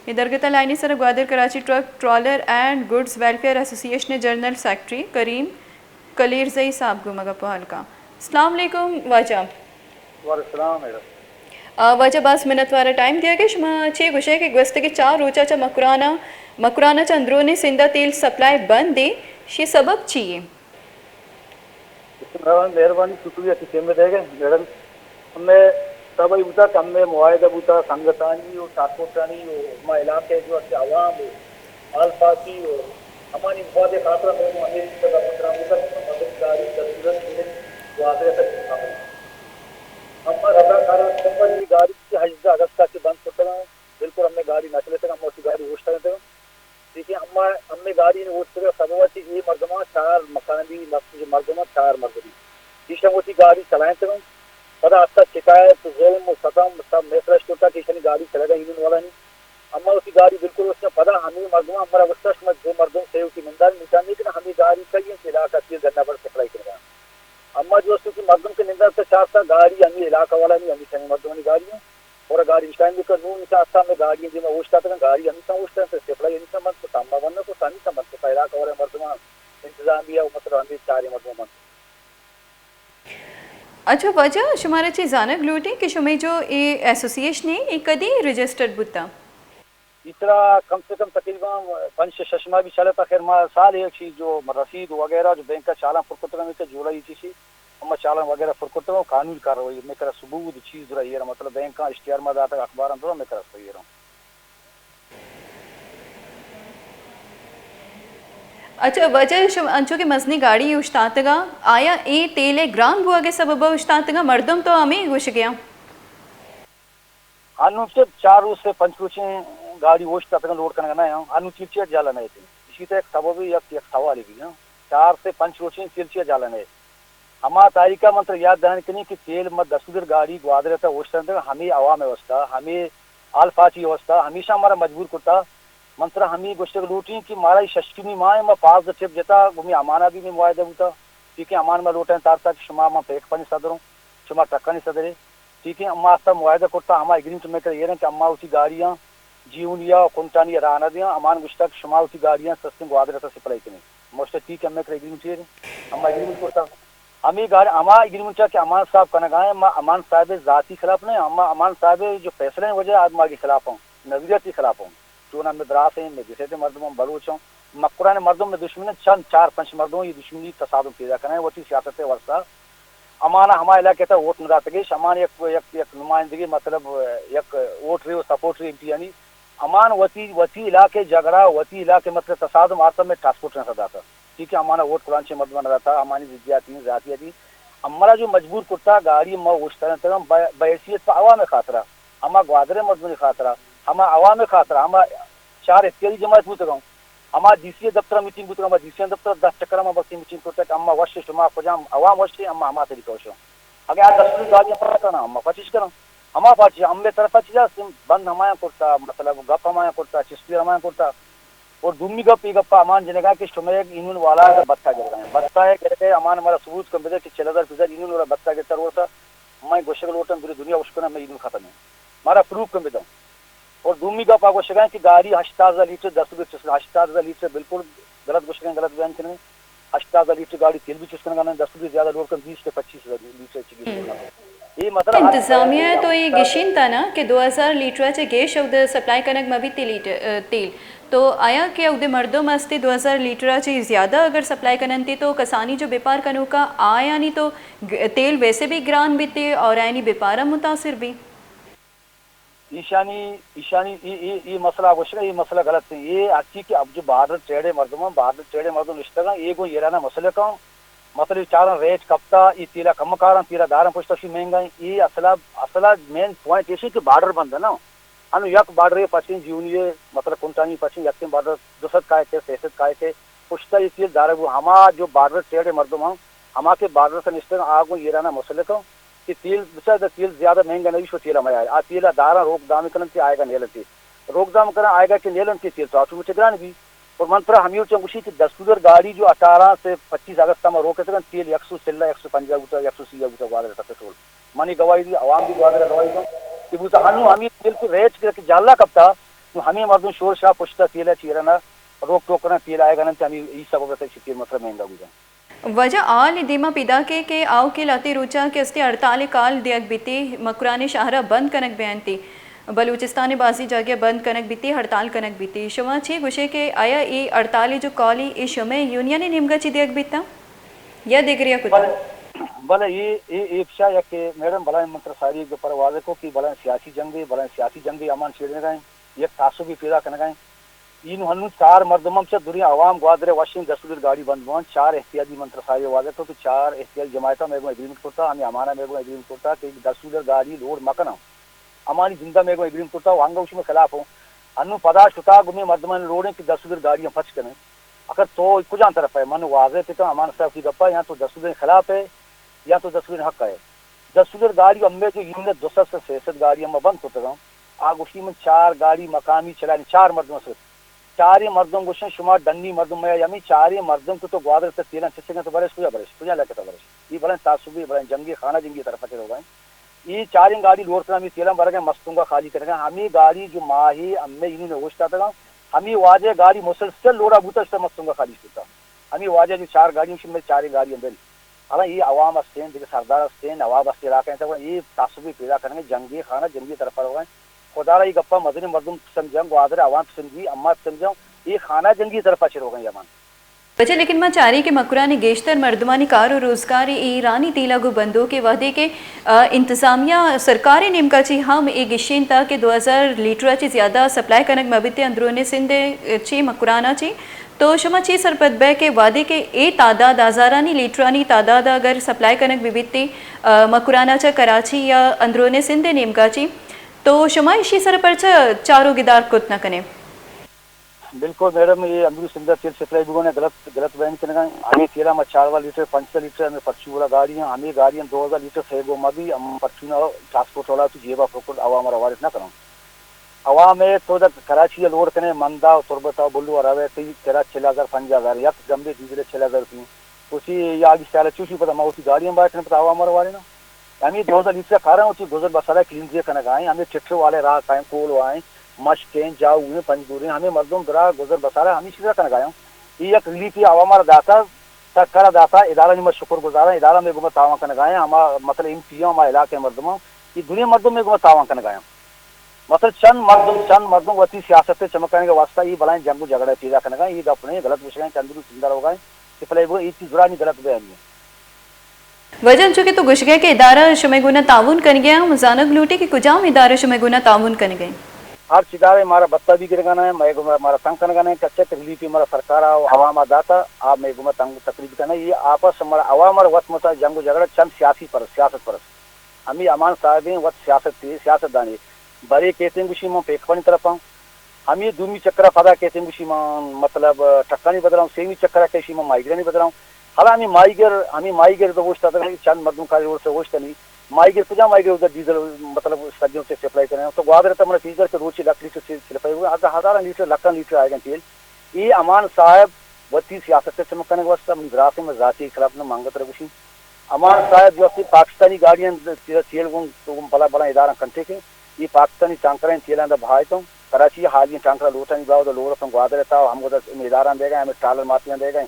اے درگت ءَ لائن ءِ سر ءَ Gwadar Karachi truck trailer and goods welfare association ءِ جنرل سیکرٹری کریم کلیرزئی صاحب گوں ما گپ ءُ ہال کاں۔ السلام علیکم واجہ۔ وعلیکم السلام میڈم۔ آ، واجہ باز منت وار ءَ ٹائم دیگ ءَ۔ شما چے گوش ئے کہ گوستگیں چار روچ ءَ چہ مکران ءَ، مکران ءَ چہ اندرونیں سندھ ءَ تیل سپلائی بند ایں، شی سبب چی ایں؟ بسم اللہ الرحمن الرحیم۔ مہربانی، شکریہ کہ ٹیم دے گئے میڈم۔ ہمے سبب بوتا کہ ہمے معاہدہ بوتا سنگتانی و ٹرانسپورٹانی و ہما علاقہ جو است عوام و آل پارٹی و ہمانی مفاد خاطر ہمے ہمے چیز کا پروگرام بوتا کہ مدد داری ضرورت ہے، گوادر تک شامل۔ ہما رضا کاران سفر یہ گاڑی کہ ہژدہ اگست ءَ چہ بند کتگ، بالکل ہمے گاڑی نہ چلتگ، ہما وتی گاڑی اوشتاتگ۔ لیکن اما ہمے گاڑی نے اوشتگ ءِ سبب ءَ چہ اے مردماں چار مکانی لفظ مردماں چار مردمی ایشاں وتی گاڑی چلائینتگ انت۔ پدا آستا شکایت، ظلم و ستم سب مئے سرا اش کرتگ کہ ایشانی گاڑی چلگ ءَ یونین والا نی۔ اما وتی گاڑی بالکل اوشتگ۔ پدا ہمے مردماں ہمرا گوشتگ، شما دو مردم سیکورٹی نندان میتان نہیں کہ ہمے گاڑی کئی انت علاقہ تیر گنہ بڑ سپلائی کنگ ءَ۔ اما جو است کہ مردم کہ نندان سے چارتا گاڑی ہمے علاقہ والا نی، ہمے سنگ مردمانی گاڑی انت۔ اور گاڑی اسٹینڈ بھی کر نون نشا آستا میں گاڑی دیما اوشتاتگ، گاڑی ہمیشاں اوشتاتگ، سپلائی ہمیشاں بند کتا، اما بند نہ کتا، ہمیشاں بند کتا، علاقہ والے مردمان، انتظامیہ و مطلب ہمیں چارے مردم بند۔ اچھا واجہ، شمارا چی زانگ لوٹیں کہ شمے جو اے ایسوسی ایشن اے، اے کدی رجسٹرڈ بوتا؟ اس طرح کم سے کم تقریباً پنچ شش ماہ بھی چلتا، خیر ما سال ایک چیز جو رسید وغیرہ جو بینک کا چالان پر کتگا میں کہ جولائی چیسی، اما چالان وغیرہ پر کتگا، قانونی کارروائی میں کرا ثبوت چیز درا یہ مطلب بینک کا اشتہار ما داتا، اخباراں درا میں کرا صحیح رہا۔ اچھا، واجہ شم-، انچو کہ مزنی گاڑی اوشتاتگا، آیا اے تیل ءِ گران بوگ ءِ سبب ءَ اوشتاتگا؟ مردم تو ہمے گوشگیا۔ انو چہ چار روز سے پنچ روچیں گاڑی اوشتاتگا لوڈ کنگا نہ آں۔ انو چیل چیا جالا نہ ایتیں۔ اسی تو یک سبب یک، یک سوال بھی ہاں۔ چار سے پنچ روچیں تیل چیا جالا نہ ایت۔ ہما تاریخ ءَ من ترا یات دہان کنی کہ تیل ما دستودر گاڑی گوادر ءَ تہ اوشتاتگ ہمے عوام ءِ واسطہ، ہمے آل پارٹی ءِ واسطہ، ہمیشاں مارا مجبور کرتا۔ من ترا ہمے گوشتگ لوٹیں کہ مارا اے ششمی ماہ ءَ ما پانزدہ ٹرپ جتا، گمی امانا بھی میں معاہدہ بوتا، ٹھیک ہے، امان ما لوٹیں تارتا کہ شما ما پیک پانی صدروں، شما ٹرکانی صدرے، ٹھیک ہے، اما آستا معاہدہ کرتا، ہما ایگریمنٹ میں کرا ایرن کہ اما اسی گاڑیاں جیونیا و کنٹانی راہ نہ دیاں، امان گوشتا کہ شما اسی گاڑیاں سستیں گوادر ءَ تہ سپلائی کنیں۔ موشتا ٹھیک ہے، ہمے کرا ایگریمنٹ ایر، ہما ایگریمنٹ کرتا۔ ہمے گار-، ہما ایگریمنٹ چا کہ امان صاحب کنگا ہیں، ما امان صاحب ذاتی خلاف نہیں، ہما امان صاحب جو فیصلہ ہیں وجہ آد ماگی خلاف ہوں، نظریاتی خلاف ہوں۔ چون ہمیں براس ہیں، میں جسے مردم ہم بلوچ ہوں، مکران مردم میں دشمن ہیں، چند چار پنچ مردم یہ دشمنی تصادم پیدا کرنا ہے، وتی سیاست ورثہ۔ امانا ہما علاقہ تا ووٹ نہ داتگیش، امان یک، یک، یک نمائندگی مطلب یک ووٹ ریو سپورٹ ری ایم پی یعنی امان وتی، وتی علاقے جھگڑا، وتی علاقے مطلب تصادم آتا میں ٹرانسپورٹ نہ داتا۔ ٹھیک ہے، امانا ووٹ کلانچے مردم نہ داتا، امانی ضدیاتی، ذاتیاتی۔ امرا جو مجبور کرتا گاڑی ما اوشترن تگم بحیثیت پہ عوام خاطرہ، ہما گوادر مردمانی خاطرہ، ہما عوام خاطرہ، ہما چار اختیاری جماعت بوتگم، ہما ڈی سی دفتر میٹنگ بوتگم، ہما ڈی سی دفتر دس چکر ہما بسی میٹنگ کرتا کہ اما وش شما کجام عوام وش، اما ہما طریقہ وش۔ اگہ آ دستوری گاڑی پرا کناں، ما پچیش کناں۔ ہما پارٹی ہمے طرف چیز است، بند ہمایاں کرتا، مطلب گپ ہمایاں کرتا، چستی ہمایاں کرتا۔ اور دومی گپ، یہ گپا ہمان جنگا کہ شمے یونین والا اگر بتا گرگا ہیں، بتا گرگا ہے، ہمان ہمارا ثبوت کن بدے کہ چل ہزار فیصد یونین والا بتا گرتا روسا، میں گوشگ لوٹاں، پوری دنیا اشکنا میں یونین ختم ہے، ہمارا پروف کن بدے۔ اور دومی گپ آ گوشگا ہیں کہ گاڑی ہشتاد ہزار لیٹر دستوری چسنا، ہشتاد ہزار لیٹر بالکل غلط گوشگا ہیں، غلط بیان کنگا ہیں۔ ہشتاد ہزار لیٹر گاڑی تیل بھی چست کنگا نہ، دستوری زیادہ لوڈ کن، بیس سے پچیس ہزار لیٹر چی گیش لوڈ کن۔ یہ مطلب انتظامیہ تو یہ گشین تا نا کہ دو ہزار لیٹر چہ گیش اود سپلائی کنگ مہ بیتی لیٹر، اه، تیل۔ تو آیا کہ اود مردم استے دو ہزار لیٹر چہ زیادہ اگر سپلائی کننتی تو کسانی جو بیپار کنوکا آیانی تو گ-، تیل ویسے بھی گران بیتے اور آیانی بیپار ہم متاثر بھی۔ ایشانی، ایشانی، ای، ای، ای مسئلہ گوشگا، ای مسئلہ غلط ہے۔ یہ ہرچی کہ اب جو بارڈر ٹریڈ مردم ہیں، بارڈر ٹریڈ مردم نشتگا، یہ گو ایرانا مسئلہ کن، مطلب چارن ریٹ کپتا، ای تیلا کم کارن، تیلا دارن پشتا شی مہنگا ہیں۔ ای اصلا، اصلا مین پوائنٹ ایشی کہ بارڈر بند ہے نا۔ انو یک بارڈر پچیں جیونی، مطلب کنٹانی پچیں، یکیں بارڈر دو سد کائے کے، سے سد کائے کے، پشتا یہ تیل دارگ بو۔ ہما جو بارڈر ٹریڈ مردم ہیں، ہما کہ بارڈر سے نشتگا، آ گو ایرانا مسئلہ کن، کہ تیل بچار، تیل زیادہ مہنگا نہ بیش و تیل ہم آئے۔ آ تیل داراں روک دام کنن کہ آئیگا نیلن تے۔ روک دام کنن آئیگا کہ نیلن تے تیل تو آٹومیٹک گران بی۔ اور من ترا ہمیو چم گوشی کہ دستودر گاڑی جو اٹھارہ سے پچیس اگست ما روک تکن تیل یک سو چل، یک سو پنجاہ بوتا، یک سو سی بوتا گوادر تا پٹرول۔ منی گواہی دی، عوام دی گوادر گواہی دی کہ بوتا ہنو ہمی تیل کی ریٹ کہ جالا کپتا، نوں ہمے مردم شور شاپ پشتا تیل ء چیرا نہ روک ٹوک کنن، تیل آیگا ننت، ہمے ای سبب ء تئی تیل مطلب مہنگا بوگا۔ واجہ، حال دیما پیداک ایں کہ آؤکیں لہتے روچاں کہ استیں ہڑتال ء کال دیگ بیتی، مکران ء شہر ء بند کنگ بینتی، بلوچستان ء بازیں جاگہ ء بند کنگ بیتی، ہڑتال کنگ بیتی۔ شما چے گوشے کہ آیا اے ہڑتال ء جو کال ای اے شمئے یونین ء نیمگا چی دیگ بیتا یا دگریا کتا؟ بلے، بلے اے، اے، اے پشا یک میڈم بلائیں من ترا ساری گپر واضح کو کہ بلائیں سیاسی جنگے، بلائیں سیاسی جنگے امان چھیڑنگا ایں، یک تعصبی پیدا کنگا ایں۔ ای نوں ہنوں چار مردم ہم چہ دنیا عوام گوادر ء وشیں دستودر گاڑی بند بوان، چار احتیاطی من ترا ساری واضح کو کہ چار احتیاطی جماعت ء مئے گوں ایگریمنٹ کرتا، ہمیں امانہ مئے گوں ایگریمنٹ کرتا کہ دستودر گاڑی لوڈ مکناں۔ ہمانی زندہ مئے گوں ایگریمنٹ کرتا و ہنگا وشی میں خلاف ہوں۔ ہنوں پدا شتا گمیں مردمانی لوڑیں کہ دستودر گاڑیاں پچ کنیں۔ اگر تو کجام طرف ہے، من واضح پہ تو امان صاحب کی گپا، یا تو دستودر خلاف ہے یا تو دستودر حق ہے۔ دستودر گاڑی ہمیں جو یونت دو سد سے سد گاڑی ہم بند کرتگاں۔ آ گوشی من چار گاڑی مقامی چلانی، چار مردم است۔ چاریں مردم گوشن شما ڈنی مردم میا، یعنی چاریں مردم تو، تو گوادر تک تیلان چچگن تو برش کجا برش، کجا لکتا برش۔ یہ بلائیں تعصبی، بلائیں جنگی، خانہ جنگی طرف چلوگا ہیں۔ یہ چاریں گاڑی لوڈ کرنا، ہمیں تیلان برگا، مستونگا خالی کرگا۔ ہمیں گاڑی جو ماہی ہمیں انہوں نے اوشتاتگا، ہمیں واجہ گاڑی مسلسل لوڈا بوتا، اس مستونگا خالی کرتا۔ ہمیں واجہ جو چار گاڑی ہیں، میں چاریں گاڑی ہم بل۔ حالا یہ عوام استیں، دیگہ سردار استیں، نواب استیں علاقہ ہیں، تو یہ تعصبی پیدا کرنے، جنگی خانہ، جنگی طرف پر ہوگا ہیں۔ خدا را یہ گپا مزنی مردم پسند جنگ، گوادر عوام پسند جی، اما پسند جنگ، یہ خانہ جنگی طرف پر ہوگا ہیں، یہ مان۔ بچے، لیکن ما چاریں کہ مکرانی گیشتر مردمانی کار و روزگار ایرانی تیلا گو بندوک ء وہدے کہ، آ، انتظامیہ سرکار ء نیمگا چی ہم اے گشینتا کہ دو ہزار لیٹر ء چی زیادہ سپلائی کنگ مہ بیتے اندرون سندھ ء چی مکران ء چی۔ تو شما چی سرپد بئے کہ وہدے کہ اے تعداد ہزارانی لیٹرانی تعداد اگر سپلائی کنگ بہ بیتے، آ، مکران ء چہ کراچی یا اندرون سندھ ء نیمگا چی، تو شما ایشی سر پرچہ چار و گدار کت نہ کنے؟ بالکل میڈم، یہ اندرو سندھ ء تیل سپلائی بوگانے غلط، غلط بیان کنگا۔ ہمیں تیلا ما چار ہزار لیٹر، پنچ ہزار لیٹر ہمیں پرچو والا گاڑی ہیں، ہمیں گاڑی ہیں دو ہزار لیٹر سیگو ما بھی ہم پرچو نہ ٹرانسپورٹ والا تو جیبا پکڑ عوام را وارد نہ کروں۔ عوام ہے تو دا کراچی ء لوڈ کنے مندا و تربت ء بلو ء روے تئی کرا چل ہزار پنجاہ ہزار، یک گمبے ڈیزل چل ہزار روپی۔ تو چی یا آگی سیال چوشی پتا ما اسی گاڑی ہم باید کنے پتا عوام را وارد نہ۔ ہمیں دو ہزار لیٹر کاراں وتی گزر بسر ء کلینزی کنگ ء ایں، ہمیں ٹریکٹر والے راہ کائیں، کول وائیں، مشکیں، جاؤ ہیں، پنجگوریں، ہمیں مردم درا گزر بسر ء ہمیں چیزا کنگ ء ایں۔ یہ یک ریلیف عوام ء داتا، سرکار ء داتا، ادارہ نی ما شکر گزار ایں، ادارہ میں گما تعاون کنگ ء ایں، ہما مطلب ایم پی اے ہما علاقے مردم، یہ دنیا مردم میں گما تعاون کنگ ء ایں۔ مثلا چند مردم، چند مردم وتی سیاست ء چمکانے کے واسطہ یہ بلائیں جنگ و جھگڑے پیدا کنگ ء ایں، یہ گپ نہیں، غلط گوشگ ء ایں، چندری زندہ روگ ء ایں، کہ پلے وہ یہ چیز درانی غلط بیانی ہے۔ واجہ انچو کہ تو گوشگئے کہ ادارہ شمئے گونا تعاون کنگئے، ہم زانگ لوٹیں کہ کجام ادارہ شمئے گونا تعاون کنگئے؟ ہرچ ادارہ مارا بتا بھی گرگانا ہے، مئے گوما مارا تنگ کنگانا ہے، کچک ریلیفی مارا سرکار آ عوام آ داتا، آ مئے گوما تنگ تکلیف کنا، یہ آپس مارا عوام مارا وت متا جنگ و جھگڑا چند سیاسی پرست، سیاست پرست۔ ہمیں امان صاحبیں وت سیاست، سیاست دانے۔ برے کہتے ہیں گوشی من پیک پانی طرف آؤں۔ ہمے دومی چکر ء پدا کئیت گوشی ما مطلب ٹکانی بدل ء، سیمی چکر ء کئیت گوشی ما ماہیگرانی بدل ء۔ حالا ہمے ماہیگر، ہمے ماہیگر تو اوشتاتگ، چند مردم کاری روڈ سے اوشتنی۔ ماہیگر کجا ماہیگر ادھر ڈیزل مطلب سبزیوں سے سپلائی کریں؟ تو گوادر ء تمنا فیزر کہ روچی لکھ لیٹر سے سپلائی ہوگا، ہزار، ہزاراں لیٹر، لکھاں لیٹر آئے گا تیل۔ اے امان صاحب وتی سیاست ء چمک کنگ واسطہ منی براسے میں ذاتی خلاف نہ مانگت رہ گوشی۔ امان صاحب جو اسی پاکستانی گاڑیاں تیل گوں بلا بلا ادارہ کنٹے کے، یہ پاکستانی ٹانکریں تیلاں دا بہائے تو کراچی حالی ٹانکر لوٹانی باو دا لوڑ تم گوادر تا ہم گدا ادارہ دے گئے، ہمیں ٹرالر مافیا دے گئے۔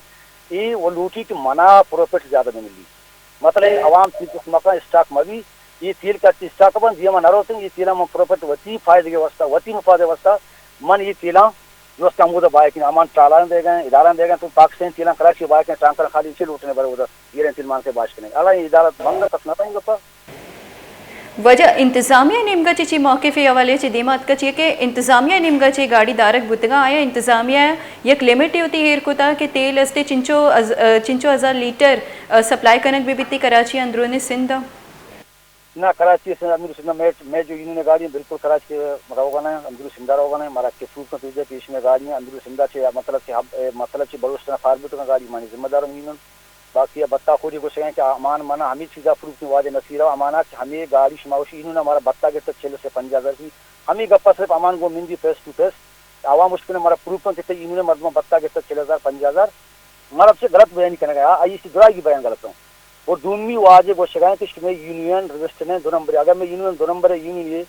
یہ وہ لوٹی کہ منا پروفٹ زیادہ نہیں ملی۔ مثلا عوام تی قسم کا اسٹاک مبی، یہ تیل کا اسٹاک بن دیما نہ روتیں، یہ تیل ہم پروفٹ وتی فائدے کے واسطہ، وتی مفاد کے واسطہ من یہ تیلاں جو است ہمودا بائے کہ امان ٹرالر دے گئے، ادارہ دے گئے، تو پاکستان تیلاں کراچی بائے کہ ٹانکر خالی سے لوٹنے بڑے ادھر۔ یہ رنگ تلمان سے باش کریں۔ اللہ یہ ادارہ بند کس نہ پائیں گپا۔ واجہ انتظامیہ نیمگا چی چی موقف ء حوالے چی دیما اتکا چی کہ انتظامیہ نیمگا چی گاڑی دارگ بوتگا، آیا انتظامیہ یک لمٹ ہوتی ہیر کتا کہ تیل استے چنچو از-، چنچو ہزار لیٹر سپلائی کنگ بہ بیتی کراچی اندرون سندھ؟ نہ، کراچی سے اندرو سندھ میں، میں جو انہوں نے گاڑی بالکل کراچی کے روگا نہ، اندرو سندھا روگا نہ، مارا کے پروف کن پیش میں گاڑی ہیں، اندرو سندھا چے مطلب چے ہب-، اے مطلب چے بلوچستان فاربت کا گاڑی مانی ذمہ دار ہوں انہوں۔ باقی ء بتا خوری گوشگ ء کہ امان من ہمے چیزا پروف کن واجہ نصیر ء امانا کہ ہمے گاڑی شما وشی انہوں نے ہمارا بتا گرتا چل سے پنجاہ ہزار کی۔ ہمے گپا صرف امان گو مندی فیس ٹو فیس۔ عوام اشکنے ہمارا پروف کن کہ تئی انہوں نے مردم بتا گرتا چل ہزار پنجاہ ہزار۔ مطلب چہ غلط بیانی کنگا، آ، آئی سی درائی بیان غلط ہوں۔ اور دومی واجہ گوشگ ء کہ شمے یونین رجسٹر نے دو نمبر، اگر میں یونین دو نمبر یونین یہ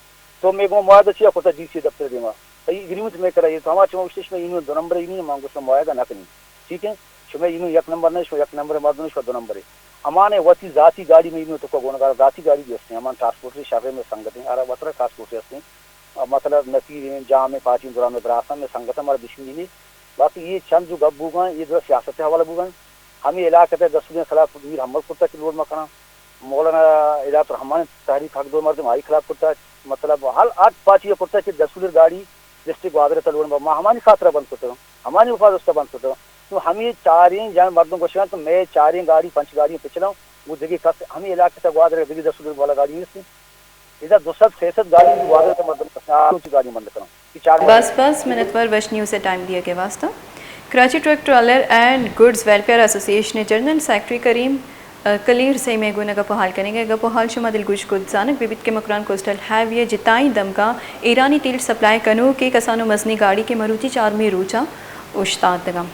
تو میں گو مواد چیا کوتا ڈی سی دفتر دیما۔ تئی ایگریمنٹ مئے کرا ایر تو ہما چما گوشتے شما اینو دو نمبر اینو، ما گوشت معاہدہ نہ کنیں۔ ٹھیک ہے؟ شما اینو یک نمبر نہ، شما یک نمبر مردم، شما دو نمبر۔ امانے وتی ذاتی گاڑی میں اینو تو کو گونگار ذاتی گاڑی بھی ہستیں، امان ٹرانسپورٹ شر میں سنگتیں، ارا وترا ٹرانسپورٹ ہستیں۔ مطلب نصیر ہیں، جام ہیں، پاچین دوران میں دراساں میں سنگت ہمارا دشمنی نہیں۔ باقی یہ چند جو گپ بوگا، یہ جو سیاست حوالہ بوگا، ہمیں علاقہ تے دسویں خلاف میر حمل کرتا کہ لوڈ مکنا، مولانا ہدایت الرحمان تحریک حق دو مردم آئی خلاف کرتا، مطلب ہر آٹھ پارٹی کرتا کہ دسویں گاڑی ڈسٹرکٹ گوادر تے لوڈ ما ہمانی خاطرہ بند کرتا، ہمانی حفاظت بند کرتا۔ تو ہمیں چاریں جان مردم گوشگا تو میں چاریں گاڑی پنچ گاڑی پچھلا، وہ دیگه کس ہمیں علاقہ تے گوادر دیگه دسویں والا گاڑی نہیں۔ ادا دو سد سے سد گاڑی گوادر تے مردم کسے آ کچھ گاڑی بند کرنا۔ یہ چار بس بس منتوار وش نیوز ٹائم دیا کے واسطہ۔ Karachi truck trailer and goods welfare association general secretary کریم کلیر سے میں گونا گپ و حال کریں گے۔ گپ و حال شما دلگوش کت زانگ ببیت کہ مکران کوسٹل ہائی وے جتائیں دمگا ایرانی تیل سپلائی کنوکیں کسانو مزنی گاڑی کے مروچی چارمی روچا اوشتاتگا۔